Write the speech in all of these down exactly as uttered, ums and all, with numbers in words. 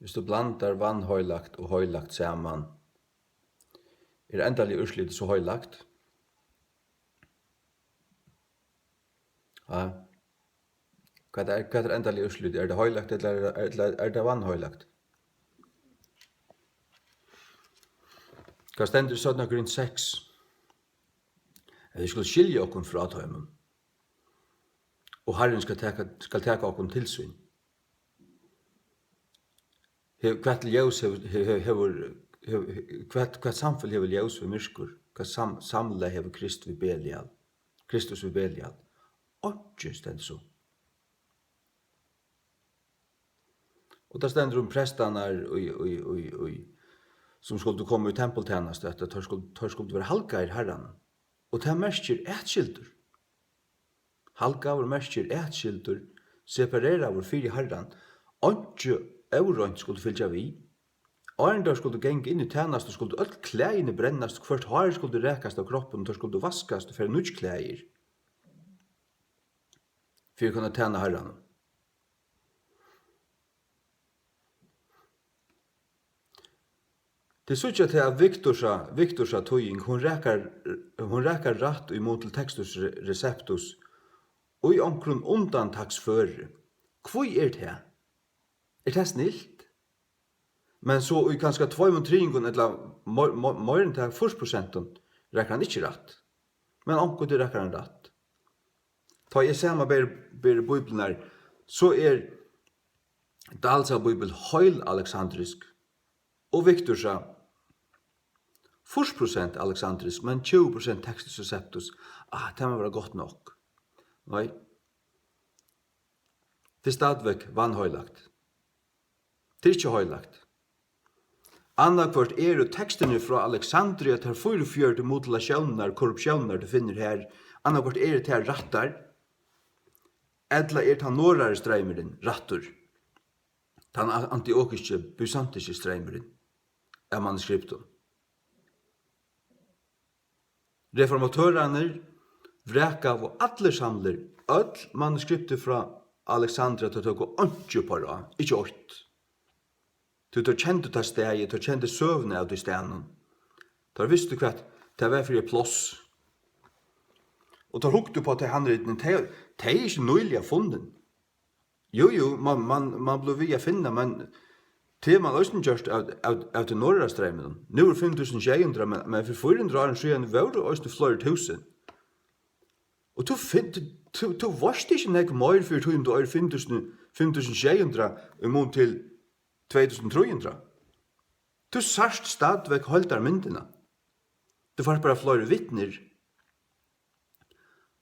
Hvis tú blandar vanheilagt og heilagt saman, er endaliga úrslitið so heilagt? Ja. Hvat er, hvat er endaliga úrslitið? Er tað heilagt ella er, ella er tað vanheilagt? Hvat stendur í seinna Korint seks? At vit skulu skilja okkum frá teimum, og Harrin skal taka, skal taka okkum til sín. He-, hvat ljós hevur, he-, he-, hevur, hevur, hvat, hvat samfelag hevur ljós við myrkur? Hvat sam-, samlag hevur Krist við Belial? Kristus við Belial? Einki, stendur so. Og tað stendur um prestarnar, í, í, í, í, sum skuldu koma í tempultænastu, at teir skuldu, teir skuldu vera halgaðir Harranum. Og tað merkir atskildur. Halgaður merkir atskildur, separeraður fyri Harran. Einki óreint skuldi fylgja við. Áðrenn teir skuldu ganga inn í tænastu, skuldu øll klæðini brennast, hvørt hár skuldi rakast av kroppinum, teir skuldu vaskast og fara í nýggj klæðir, fyri at kunna tæna Harranum. Tit síggja tað, at Viktorsa, Viktorsa týðing, hon rakar, hon rakar rætt í mun til Textus Re-, Receptus í onkrum undantaksføri. Hví er tað? Er tað snilt? Men so í kanska tveimum triðingum ella mei-, mei-, meira enn tað, fýrs prosentum, rakar hann ikki rætt. Men onkuntíð rakar hann rætt. Tá eg samanber, ber Bíbliurnar, so er Dalsa Bíbel heil aleksandrisk og Viktorsa fýrs prosent aleksandrisk, men tjúgu prosent Textus Receptus. Ah, tað má vera gott nokk. Nei. Tað er stadigvæk vanheilagt. Tað er ikki heilagt. Annaðhvørt eru tekstirnir frá Alexandria tær fýraogfjøruti mutilatiónirnar, korruptiónirnar, tú finnur har, annaðhvørt eru tær rættar, ella er tann norðari streymurin rættur, tann a-, antiokiski, bysantiski streymurin av manuskriptum. Reformatørarnir vrakaðu allir samlir øll manuskripti frá Alexandria, teir tóku einki upp á ráð, ikki eitt. Tí teir kendu tað staðið, teir kendu søguna av tí staðnum. Teir vistu, hvat tað var fyri eitt pláss. Og teir hugdu upp á tey handritini, tey, tey eru ikki nýliga funnin. Jú, jú, man, man, man blívur við at finna, men tað er man eisini gjørt av, av, av tí norðara streyminum. Nú er fimm túsund sjey hundrað, men, men fyri fýra hundrað árum síðan vóru eisini fleiri túsund. Og tú finn-, tú, tú, tú veitst ikki nógv meir fyri tí, um tú eigur fimm túsund, fimm túsund sjey hundrað í mun til tvey túsund trý hundrað. Tú sært stadigvæk heildarmyndina. Tú fært bara fleiri vitnir.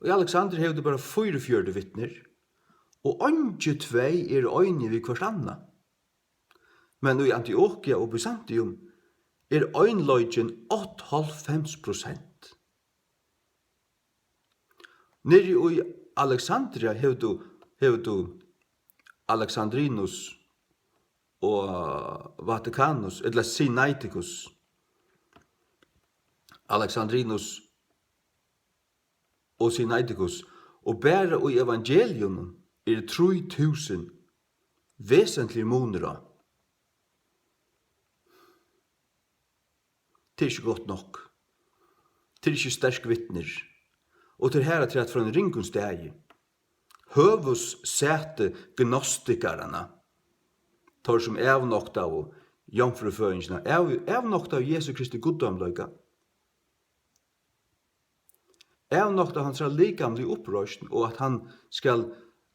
Og í Alexander hevur tú bara fýraogfjøruti vitnir, og eingi tvey eru einig við hvørt annað. Men í Antiokia og Byzantium er einleikin áttaoghálvfems prosent. Niðri í Alexandria hevur tú, hevur tú Alexandrinus og Vaticanus, ella Sinaiticus. Alexandrinus og Sinaiticus, og bara í evangeliunum eru trý túsund vesentligir munir á. Tað er ikki gott nokk. Tað er ikki sterk vitnir. Og tað er harafturat frá einum ringum staði. Høvuðssæti gnostikaranna, teir sum avnoktaðu jomfrúføðingina, av-, avnoktaðu Jesu Kristi guddómleika, avnoktaðu hansara likamligu uppreisn og at hann skal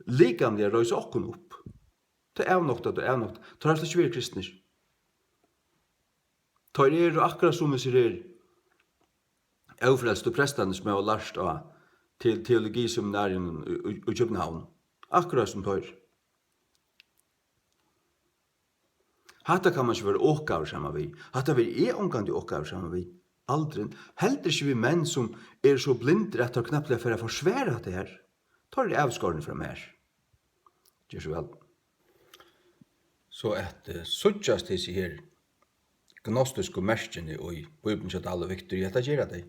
likamliga reisa okkum upp. Tað avnoktaðu, avnoktaðu. Teir hava slett ikki verið kristnir. Teir eru akkurát sum hesir her ófrelstu prestarnir, sum hava lært á te-, teologiseminarium í, í, í København. Akkurát sum teir. Hatta kann man ikki vera okaður saman við. Hatta verði eg ongantíð okaður saman við. Aldrin. Heldur ikki við menn, sum eru so blindir, at teir knappliga fara at forsvara hatta her. Teir eru avskornir frá mær. Ger so væl. So at, eh, síggjast hesi her gnostisku merkini í Bíbliuni hjá Dahl og Victor, ja, tað gera tey.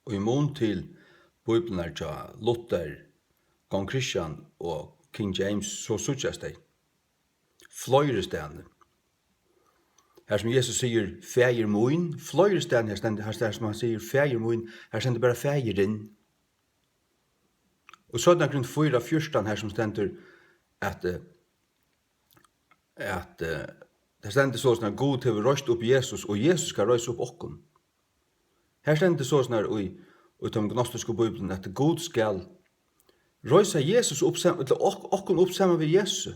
Og í mun til Bíbliurnar hjá Luther, John Christian og King James, so síggjast tey. fleiri staðni. Har sum Jesus sigur, "Faðir mín", fleiri staðni, har stendur, har, har sum hann sigur, "Faðir mín", har stendur bara, "Faðirin". Og seinna Korint fýra fjúrtan, har sum stendur at, eh, at, eh, tað stendur soleiðis, at Gud hevur reist upp Jesus, og Jesus skal reisa upp okkum. Her stendur soleiðis í, í teimum gnostisku bíbliunum, at Gud skal reisa Jesus upp sam-, ella ok-, okkum upp saman við Jesu,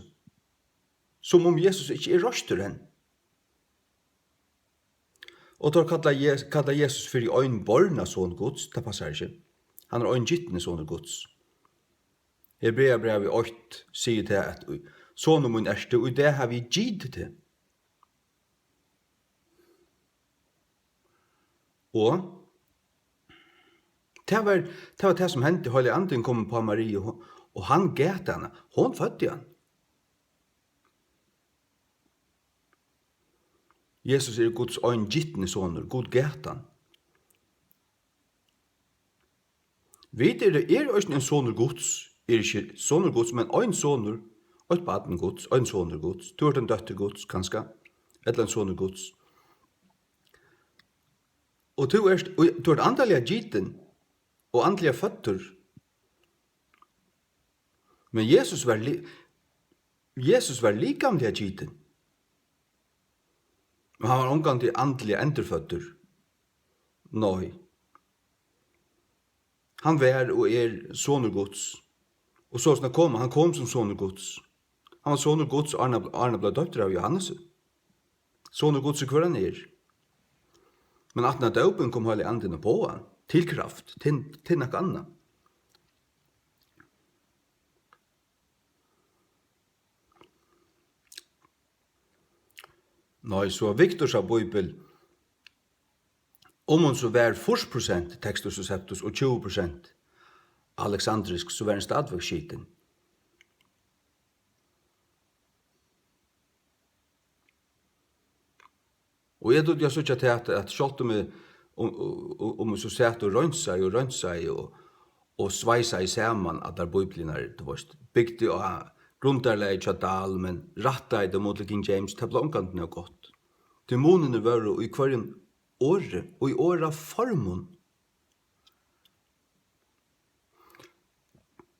sum um Jesus ikki er reistur enn. Og teir kalla Je-, kalla Jesus fyri einborna son Guds, tað passar ikki. Hann er eingitni sonur Guds. Hebreabrævið eitt sigur tað, at í, "Sonur mín ert tú, í dag havi eg gitið teg." Og tað var, tað var tað, sum hendi. Heilagi Andin kom upp á Mariu, og, og hann gat hana. Hon føddi hann. Jesus er Guds eingitni sonur. Gud gat hann. Vit eru, eru eisini ein sonur Guds, er ikki sonur Guds, men ein sonur, eitt barn Guds, ein sonur Guds. Tú ert ein dóttir Guds, kanska, ella ein sonur Guds. Og tú ert, og tú ert andaliga gitin og andaliga føddur. Men Jesus var li-, Jesus var likamliga gitin. Men hann var ongantíð andliga endurføddur. Nei. Hann var og er sonur Guds. Og soleiðis kom, hann kom sum sonur Guds. Hann var sonur Guds, áðrenn hann, áðrenn hann bleiv doyptur av Johannesi. Sonur Guds er hvør hann er. Men aftan á dópin kom Heilagi Andin upp á hann, til kraft, til, til nakað annað. Nei, so Viktorsa bíbel, um hon so var fýrs prosent Textus Receptus og tjúgu prosent aleksandrisk, so var hon stadigvæk skitin. Og eg dugdi at síggja tað, at, at sjálvt um eg, um, um, um eg so sat og reinsaði og reinsaði og, og sveisaði saman allar bíbliurnar, tú veist, bygdi á grundarlagið hjá Dahl, men rættaði tað móti King James, tað bleiv ongantíð nóg gott. Tí munirnir vóru í hvørjum orði, í orðaformum.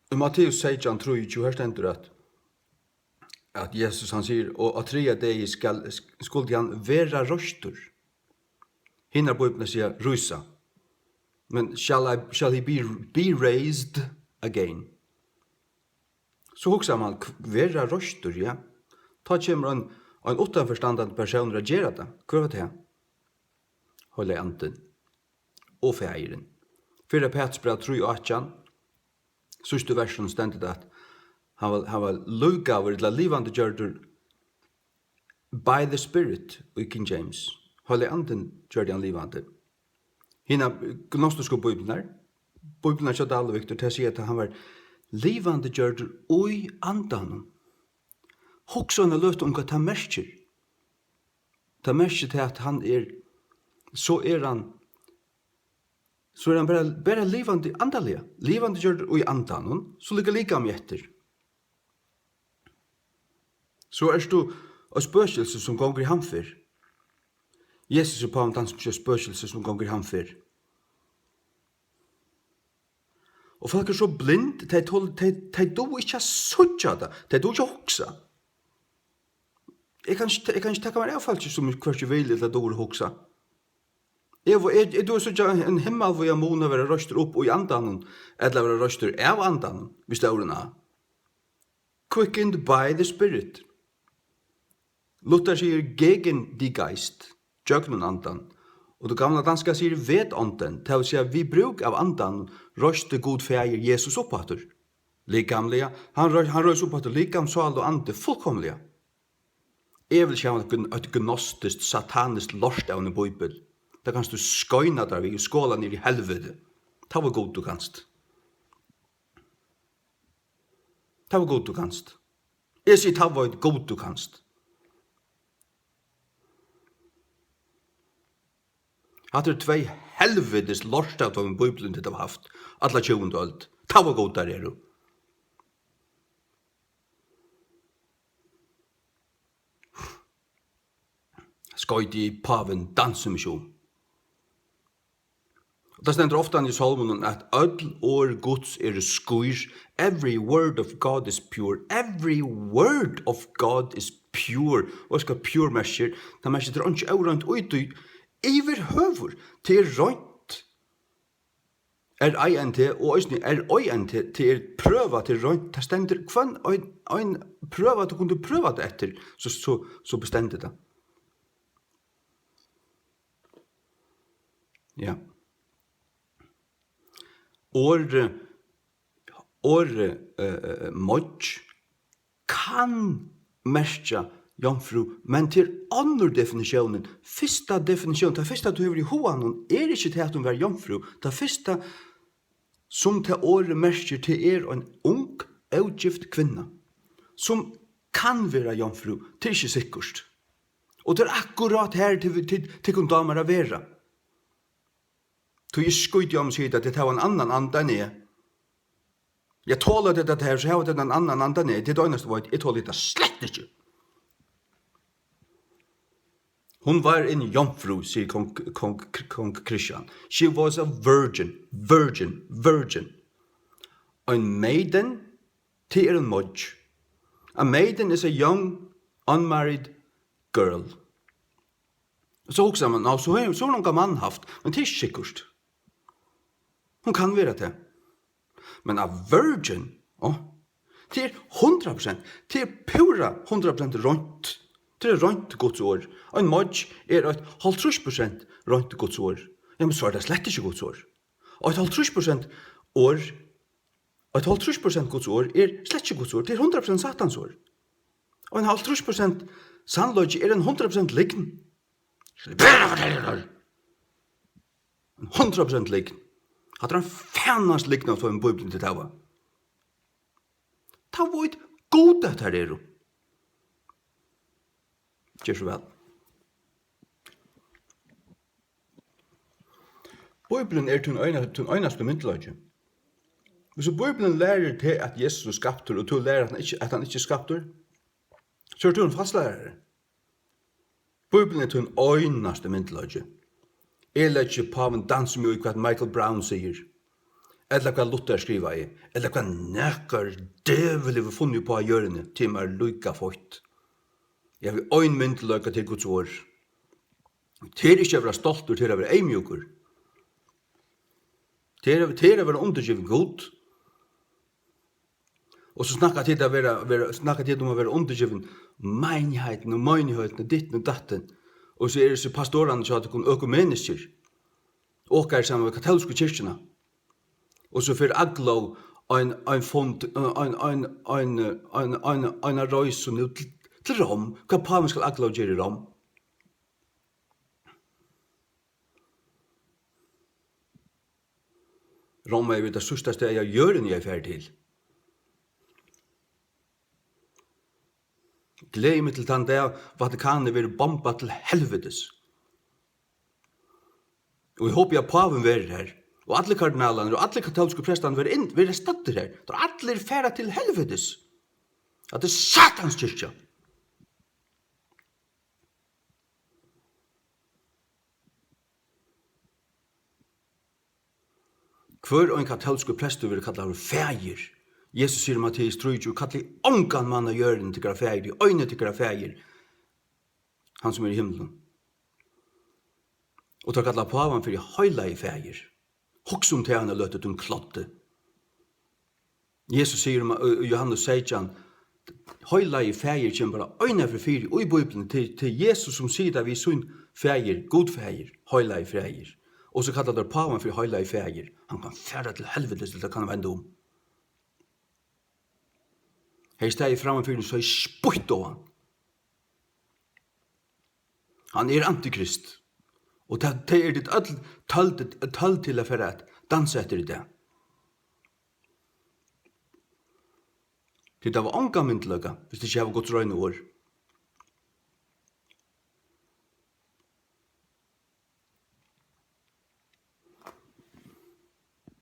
Í Matteus seytjan trýogtjúgu, her stendur, at at Jesus, hann sigur, "Og á triðja degi skal, skuldi hann vera reistur." Hinar bíbliurnar siga rísa. Men shall I, shall he be, be raised again? So hugsar mann, hv-, vera reistur, ja. Tá kemur ein, ein uttanfyri standandi persónur at gera tað. Hvør var tað? Heilagi Andin og Faðirin. Fyrra Pætursbræv trý átjan, síðstu versunum stendur tað, at hann var, hann var lívgaður, ella livandi gjørdur, by the Spirit í King James. Heilagi Andin gjørdi hann livandi. Hinar gnostisku bíbliurnar, bíbliurnar hjá Dahl og Viktor, tað siga, at hann var livandi gjørdur í Andanum. Hugsa eina løtu um, hvat tað merkir. Tað merkir tað, at hann er, so er hann, so er hann bara, bara livandi andaliga, livandi gjørdur í Andanum, so liggur likamið eftir. So ert tú eitt spøkilsi, sum gongur í hamferð. Jesus er pá um tann, sum er eitt spøkilsi, sum gongur í hamferð. Og fólk eru so blind, tey tol-, tey, tey duga ikki at síggja tað, tey duga ikki at hugsa. Eg kann ikki, eg kann ikki taka mær av fólki, sum hvørki vil ella dugir at hugsa. Eg, eg, eg dugi at síggja ein, ein himmalvíðan mun at vera reistur upp í Andanum, ella at vera reistur av Andanum, við stórum A. Quickened by the Spirit. Luther sigur gegen die Geist, gjøgnum Andan. Og tað gamla danska sigur ved Ånden, tað vil siga, við brúk av Andan reisti Gud Faðir Jesus upp aftur. Likamliga, hann rei-, hann reis upp aftur, likam, sál og andi, fullkomliga. Eg vil ikki hava eitt gn-, eitt gnostiskt, sataniskt lort av einum bíbel. Tað kanst tú skeina tær við og skola niður í helviti. Tað var gott, tú kanst. Tað var gott, tú kanst. Eg sigi, tað var gott, tú kanst. Hatta er tvey helvitis lort av teimum bíblium, tit hava havt alla tjúgundu øld. Tað var gott, tær eru. Goyti pávin dansi meg ikki um. Og tað stendur ofta í Sálmunum, at øll orð Guds eru skír. Every word of God is pure. Every word of God is pure. Og veitst hvat pure merkir? Tað merkir, tað er einki óreint í tí yvirhøvur. Tað er reint. R I N T og eisini R O I N T, tað er prøva, tað er reint, tað stendur hvønn ein, ein prøva, tú kundi prøva tað eftir, so, so, so bestendur tað. Ja. Orðið, orðið, eh, eh, moyggj kann merkja jomfrú, men tað er onnur definitiónin. Fyrsta definitión, tað fyrsta, tú hevur í huganum, er ikki tað, at hon var jomfrú. Tað fyrsta, sum tað orðið merkir, tað er ein ung, ógift kvinna, sum kann vera jomfrú. Tað er ikki sikkurt. Og tað er akkurát har, tit, tit, tykkum dámar at vera. Tí eg skíti á meg, sigi tað, tit hava ein annan anda enn eg. Eg toli tað, tað her, so hava tit ein annan anda enn eg. Tað er tað einasta, eg veit, eg toli tað slett ikki. Hon var ein jomfrú, sigur kong, kong, kong Kristian. She was a virgin, virgin, virgin. Ein maiden, tað er ein moyggj. A maiden is a young, unmarried girl. So hugsar man, ná, so hevur, so hevur hon ongan mann havt, men tað er ikki sikkurt. Hon kann vera tað. Men a virgin, á, tað er hundrað prosent, tað er púra hundrað prosent reint. Tað er reint Guds orð. Ein moyggj er eitt hálvtrýss prosent reint Guds orð. Ja, men so er tað slett ikki Guds orð. Og eitt hálvtrýss prosent orð, eitt hálvtrýss prosent Guds orð er slett ikki Guds orð, tað er hundrað prosent Satans orð. Og ein hálvtrýss prosent sannleiki er ein hundrað prosent lygn. Skal eg bara fortelja tær? Ein hundrað prosent lygn. Hatta er ein fjanans lygn av teimum Bíbliuni, tit hava. Tá veit Gud, at tær eru. Ger so væl. Bíblian er tín eina-, tín einasti myndugleiki. Hvis Bíblian lærir teg, at Jesus er skaptur, og tú lærir, at hann ikki, at hann ikki er skaptur, so ert tú ein falslærari. Bíblian er tín einasti myndugleiki. Eg leggi pávin dansi meg í, hvat Michael Brown sigur, ella hvat Luther skrivaði, ella hvat nakar djevul hevur funnið upp á jørðini, tað er mær líka feitt. Eg havi ein myndugleika, tað er Guds orð. Tað er ikki at vera stoltur, tað er at vera eyðmjúkur. Tað er, tað er at vera undirgivin Gud. Og so snakka tit at vera, vera, snakka tit um at vera undirgivin meinigheitini og meinigheitini, ditten og datten. Og so eru so pastorarnir hjá tykkum økumeniskir. Okkara saman við katólsku kirkjuna. Og so fer Aglo ein, ein fund, ein, ein, ein, ein, ein, eina reis nú til, til Rom. Hvat pávin skal Aglo gera í Rom? Rom er jú tað síðsta staðið á jørðini, eg fari til. Gleði meg til tann dag, Vatikanið verður bombað til helvitis. Og eg hopi, at pávin verður har, og allir kardinalarnir og allir katólsku prestarnir verða inn, verða staddir har. Teir allir fara til helvitis. At tað er Satans kirkja. Hvør ein katólskur prestur verður kallaður faðir. Jesus sigur í Matteus trýogtjúgu: "Kallið ongan mann á jørðini tykkara faðir, tí eini tykkara faðir, hann sum er í himlum." Og teir kalla pávan fyri heilagi faðir. Hugsa um tað eina løtu, tín kloddi. Jesus sigur um, í, í Jóhannes seytjan: "Heilagi faðir" kemur bara eina ferð fyri í Bíbliuni, til, til Jesus, sum sigur tað við sín faðir, Gud faðir, heilagi faðir. Og so kalla teir pávan fyri heilagi faðir. Hann kann fara til helvitis, til tað kann venda um. Hevði eg staðið framman fyri honum, so hevði eg spýtt á hann. Hann er antikrist. Og tað, tað eru tit øll tøld, tøld til at fara at dansa eftir í dag. Tit hava ongan myndugleika, hvis tit ikki hava Guds reina orð.